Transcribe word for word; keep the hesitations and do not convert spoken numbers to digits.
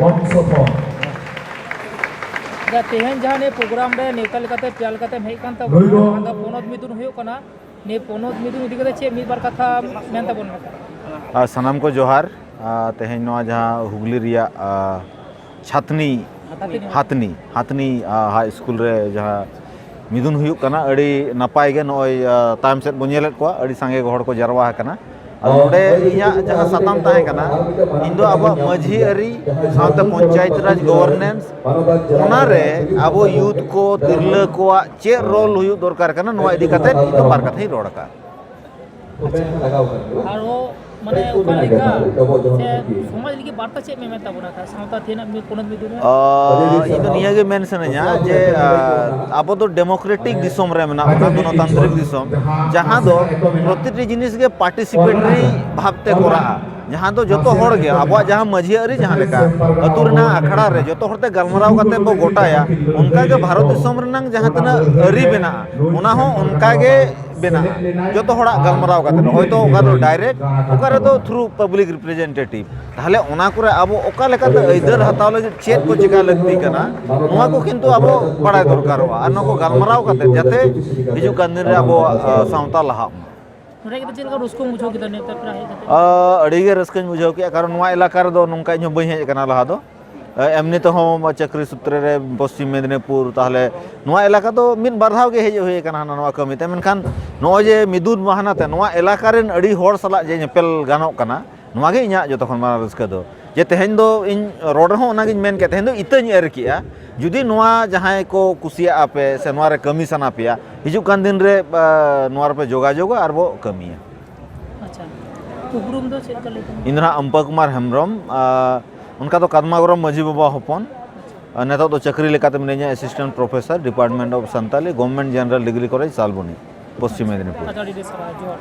ᱵᱚᱝᱥᱚᱫᱷᱚᱨ᱾ ᱟᱪᱪᱷᱟ, ᱛᱮᱦᱮᱧ ᱡᱟᱦᱟᱸ ᱱᱤᱭᱟᱹ ᱯᱨᱳᱜᱨᱟᱢ ᱨᱮ ᱱᱮᱣᱛᱟ ᱞᱮᱠᱟᱛᱮ ᱯᱮᱭᱟ ᱞᱮᱠᱟᱛᱮᱢ ᱦᱮᱡ ᱠᱟᱱ ᱱᱩᱭ ᱫᱚ ᱛᱟᱵᱚᱱᱟ, ᱟᱫᱚ ᱯᱚᱱᱚᱛ ᱢᱤᱫᱩᱱ ᱦᱩᱭᱩᱜ ᱠᱟᱱᱟ, ᱱᱤᱭᱟᱹ ᱯᱚᱱᱚᱛ ᱢᱤᱫᱩᱱ ᱤᱫᱤ ᱠᱟᱛᱮ ᱪᱮᱫ ᱢᱤᱫ ᱵᱟᱨ ᱠᱟᱛᱷᱟ ᱢᱮᱱ ᱛᱟᱵᱚᱱ ᱢᱮ? ᱟᱨ ᱥᱟᱱᱟᱢ ᱠᱚ ᱡᱚᱦᱟᱨ᱾ ᱟᱨ ᱛᱮᱦᱮᱧ ᱱᱚᱣᱟ ᱡᱟᱦᱟᱸ ᱦᱩᱜᱽᱞᱤ ᱨᱮᱭᱟᱜ ᱟᱨ, ᱪᱷᱟᱛᱱᱤ ᱦᱟᱛᱱᱤ ᱦᱟᱛᱱᱤ ᱟᱨ, ᱦᱟᱭ ᱥᱠᱩᱞ ᱨᱮ ᱡᱟᱦᱟᱸ ᱢᱤᱫᱩᱱ ᱦᱩᱭᱩᱜ ᱠᱟᱱᱟ, ᱟᱹᱰᱤ ᱱᱟᱯᱟᱭ ᱜᱮ᱾ ᱱᱚᱜᱼᱚᱭ ᱟᱨ, ᱛᱟᱭᱚᱢ ᱥᱮᱫ ᱵᱚᱱ ᱧᱮᱞᱮᱫ ᱠᱚᱣᱟ, ᱟᱹᱰᱤ ᱥᱟᱸᱜᱮ ᱜᱮ ᱦᱚᱲ ᱠᱚ ᱡᱟᱨᱣᱟ ᱟᱠᱟᱱᱟ᱾ ᱟᱫᱚ ᱱᱚᱰᱮ ᱤᱧᱟᱹᱜ ᱡᱟᱦᱟᱸ ᱥᱟᱛᱟᱢ ᱛᱟᱦᱮᱸ ᱠᱟᱱᱟ, ᱤᱧ ᱫᱚ ᱟᱵᱚᱣᱟᱜ ᱢᱟᱹᱡᱷᱤ ᱟᱹᱨᱤ ᱥᱟᱶᱛᱮ ᱯᱚᱧᱪᱟᱭᱮᱛ ᱨᱟᱡᱽ ᱜᱚᱵᱷᱚᱨᱱᱮᱱᱥ, ᱚᱱᱟᱨᱮ ᱟᱵᱚ ᱭᱩᱛᱷ ᱠᱚ, ᱛᱤᱨᱞᱟᱹ ᱠᱚᱣᱟᱜ ᱪᱮᱫ ᱨᱳᱞ ᱦᱩᱭᱩᱜ ᱫᱚᱨᱠᱟᱨ ᱠᱟᱱᱟ, ᱱᱚᱣᱟ ᱤᱫᱤ ᱠᱟᱛᱮ ᱤᱧ ᱫᱚ ᱵᱟᱨ ᱠᱟᱛᱷᱟᱧ ᱨᱚᱲ ᱟᱠᱟᱫᱼᱟ᱾ ᱟᱪᱪᱷᱟ, ᱟᱨᱦᱚᱸ ᱢᱟᱱᱮ ᱚᱠᱟ ᱞᱮᱠᱟ ᱥᱮ ᱥᱚᱢᱟᱡᱽ ᱞᱟᱹᱜᱤᱫ ᱵᱟᱨᱛᱟ ᱪᱮᱫ ᱢᱮ ᱢᱮᱱ ᱛᱟᱵᱚᱱᱟ ᱠᱷᱟᱱ ᱥᱟᱶᱛᱟ ᱛᱮᱱᱟᱜ ᱢᱤᱫ ᱯᱚᱱᱚᱛ ᱢᱤᱫᱩᱱ ᱨᱮ? ᱟᱨ ᱤᱧ ᱫᱚ ᱱᱤᱭᱟᱹ ᱜᱮ ᱢᱮᱱ ᱥᱟᱱᱟᱧᱟ ᱡᱮ ᱟᱨ, ᱟᱵᱚ ᱫᱚ ᱰᱮᱢᱳᱠᱨᱮᱴᱤᱠ ᱫᱤᱥᱚᱢ ᱨᱮ ᱢᱮᱱᱟᱜ ᱵᱚᱱᱟ, ᱜᱚᱱᱚᱛᱟᱱᱛᱨᱤᱠ ᱫᱤᱥᱚᱢ, ᱡᱟᱦᱟᱸ ᱫᱚ ᱯᱨᱚᱛᱤᱴᱤ ᱡᱤᱱᱤᱥ ᱜᱮ ᱯᱟᱨᱴᱤᱥᱤᱯᱮᱴᱟᱨᱤ ᱵᱷᱟᱵᱽ ᱛᱮ ᱠᱚᱨᱟᱜᱼᱟ, ᱡᱟᱦᱟᱸ ᱫᱚ ᱡᱚᱛᱚ ᱦᱚᱲ ᱜᱮ ᱟᱵᱚᱣᱟᱜ ᱡᱟᱦᱟᱸ ᱢᱟᱹᱡᱷᱤ ᱟᱹᱨᱤ ᱡᱟᱦᱟᱸ ᱞᱮᱠᱟ ᱟᱹᱛᱩ ᱨᱮᱱᱟᱜ ᱟᱠᱷᱲᱟ ᱨᱮ ᱡᱚᱛᱚ ᱦᱚᱲ ᱛᱮ ᱜᱟᱞᱢᱟᱨᱟᱣ ᱠᱟᱛᱮ ᱵᱚ ᱜᱚᱴᱟᱭᱟ, ᱚᱱᱠᱟ ᱜᱮ ᱵᱷᱟᱨᱚᱛ ᱫᱤᱥᱚᱢ ᱨᱮᱱᱟᱜ ᱡᱟᱦᱟᱸ ᱛᱤᱱᱟᱹᱜ ᱟᱹᱨᱤ ᱢᱮᱱᱟᱜᱼᱟ, ᱚᱱᱟ ᱦᱚᱸ ᱚᱱᱠᱟ ᱜᱮ ᱵᱮᱱᱟᱜᱼᱟ᱾ ᱡᱚᱛᱚ ᱦᱚᱲᱟᱜ ᱜᱟᱞᱢᱟᱨᱟᱣ ᱠᱟᱛᱮ, ᱦᱚᱭᱛᱳ ᱚᱠᱟ ᱫᱚ ᱰᱟᱭᱨᱮᱠᱴ, ᱚᱠᱟ ᱨᱮᱫᱚ ᱛᱷᱨᱩ ᱯᱟᱵᱽᱞᱤᱠ ᱨᱤᱯᱨᱮᱡᱮᱱᱴᱮᱴᱤᱵᱷ᱾ ᱛᱟᱦᱚᱞᱮ ᱚᱱᱟ ᱠᱚᱨᱮ ᱟᱵᱚ ᱚᱠᱟ ᱞᱮᱠᱟᱛᱮ ᱟᱹᱭᱫᱟᱹᱨ ᱦᱟᱛᱟᱣ ᱞᱟᱹᱜᱤᱫ ᱪᱮᱫ ᱠᱚ ᱪᱮᱠᱟ ᱞᱟᱹᱠᱛᱤ ᱠᱟᱱᱟ, ᱱᱚᱣᱟ ᱠᱚ ᱠᱤᱱᱛᱩ ᱟᱵᱚ ᱵᱟᱲᱟᱭ ᱫᱚᱨᱠᱟᱨᱚᱜᱼᱟ᱾ ᱟᱨ ᱱᱚᱣᱟ ᱠᱚ ᱜᱟᱞᱢᱟᱨᱟᱣ ᱠᱟᱛᱮ ᱡᱟᱛᱮ ᱦᱤᱡᱩᱜ ᱠᱟᱱ ᱫᱤᱱ ᱨᱮ ᱟᱵᱚᱣᱟᱜ ᱟᱸ, ᱥᱟᱶᱛᱟ ᱞᱟᱦᱟᱜ ᱢᱟ᱾ ᱱᱚᱰᱮ ᱠᱟᱛᱮ ᱪᱮᱫ ᱞᱮᱠᱟ ᱨᱟᱹᱥᱠᱟᱹᱢ ᱵᱩᱡᱷᱟᱹᱣ ᱠᱮᱫᱟ ᱱᱤᱭᱟᱹ ᱯᱮᱲᱟ ᱦᱮᱡ ᱠᱟᱛᱮ? ᱟᱸ, ᱟᱹᱰᱤ ᱜᱮ ᱨᱟᱹᱥᱠᱟᱹᱧ ᱵᱩᱡᱷᱟᱹᱣ ᱠᱮᱫᱼᱟ, ᱠᱟᱨᱚᱱ ᱱᱚᱣᱟ ᱮᱞᱟᱠᱟ ᱨᱮᱫᱚ ᱱᱚᱝᱠᱟ ᱤᱧ ᱦᱚᱸ ᱵᱟᱹᱧ ᱦᱮᱡ ᱟᱠᱟᱱᱟ ᱞᱟᱦᱟ ᱫᱚ᱾ ᱮᱢᱱᱤ ᱛᱮᱦᱚᱸ ᱪᱟᱹᱠᱨᱤ ᱥᱩᱛᱨᱮ ᱨᱮ ᱯᱚᱥᱪᱤᱢ ᱢᱮᱫᱽᱱᱤᱯᱩᱨ, ᱛᱟᱦᱚᱞᱮ ᱱᱚᱣᱟ ᱮᱞᱟᱠᱟ ᱫᱚ ᱢᱤᱫ ᱵᱟᱨ ᱫᱷᱟᱣ ᱜᱮ ᱦᱮᱡ ᱦᱩᱭ ᱟᱠᱟᱱᱟ ᱦᱟᱱᱟ ᱱᱚᱣᱟ ᱠᱟᱹᱢᱤ ᱛᱮ᱾ ᱢᱮᱱᱠᱷᱟᱱ ᱱᱚᱜᱼᱚᱭ ᱡᱮ ᱢᱤᱫᱩᱱ ᱢᱟᱦᱱᱟ ᱛᱮ ᱱᱚᱣᱟ ᱮᱞᱟᱠᱟ ᱨᱮᱱ ᱟᱹᱰᱤ ᱦᱚᱲ ᱥᱟᱞᱟᱜ ᱡᱮ ᱧᱮᱯᱮᱞ ᱜᱟᱱᱚᱜ ᱠᱟᱱᱟ, ᱱᱚᱣᱟ ᱜᱮ ᱤᱧᱟᱹᱜ ᱡᱚᱛᱚ ᱠᱷᱚᱱ ᱢᱟᱨᱟᱝ ᱨᱟᱹᱥᱠᱟᱹ ᱫᱚ᱾ ᱡᱮ ᱛᱮᱦᱮᱧ ᱫᱚ ᱤᱧ ᱨᱚᱲ ᱨᱮᱦᱚᱸ ᱚᱱᱟᱜᱤᱧ ᱢᱮᱱ ᱠᱮᱫ, ᱛᱮᱦᱮᱧ ᱫᱚ ᱤᱛᱟᱹᱧ ᱮᱨ ᱠᱮᱜᱼᱟ᱾ ᱡᱩᱫᱤ ᱱᱚᱣᱟ ᱡᱟᱦᱟᱸᱭ ᱠᱚ ᱠᱩᱥᱤᱭᱟᱜᱼᱟ ᱯᱮ ᱥᱮ ᱱᱚᱣᱟ ᱨᱮ ᱠᱟᱹᱢᱤ ᱥᱟᱱᱟ ᱯᱮᱭᱟ, ᱦᱤᱡᱩᱜ ᱠᱟᱱ ᱫᱤᱱ ᱨᱮ ᱟᱸ, ᱱᱚᱣᱟ ᱨᱮᱯᱮ ᱡᱳᱜᱟᱡᱳᱜᱟ ᱟᱨ ᱵᱚ ᱠᱟᱹᱢᱤᱭᱟ᱾ ᱟᱪᱪᱷᱟ, ᱩᱯᱨᱩᱢ ᱫᱚ ᱪᱮᱫ ᱞᱮᱠᱟ ᱞᱟᱹᱭ ᱛᱟᱢ? ᱤᱧ ᱫᱚ ᱱᱟᱦᱟᱜ ᱚᱢᱯᱟ ᱠᱩᱢᱟᱨ ᱦᱮᱢᱵᱨᱚᱢ, ᱟᱨ ᱚᱱᱠᱟ ᱫᱚ ᱠᱟᱫᱢᱟᱜᱚᱨᱚᱢ ᱢᱟᱹᱡᱷᱤ ᱵᱟᱵᱟ ᱦᱚᱯᱚᱱ᱾ ᱟᱨ ᱱᱤᱛᱚᱜ ᱫᱚ ᱪᱟᱹᱠᱨᱤ ᱞᱮᱠᱟᱛᱮ ᱢᱤᱱᱟᱹᱧᱟ Assistant Professor, Department of Santali, Government General Degree College, Salboni, Paschim Medinipur. ᱟᱪᱪᱷᱟ, ᱟᱹᱰᱤ ᱟᱹᱰᱤ ᱥᱟᱨᱦᱟᱣ, ᱡᱚᱦᱟᱨ᱾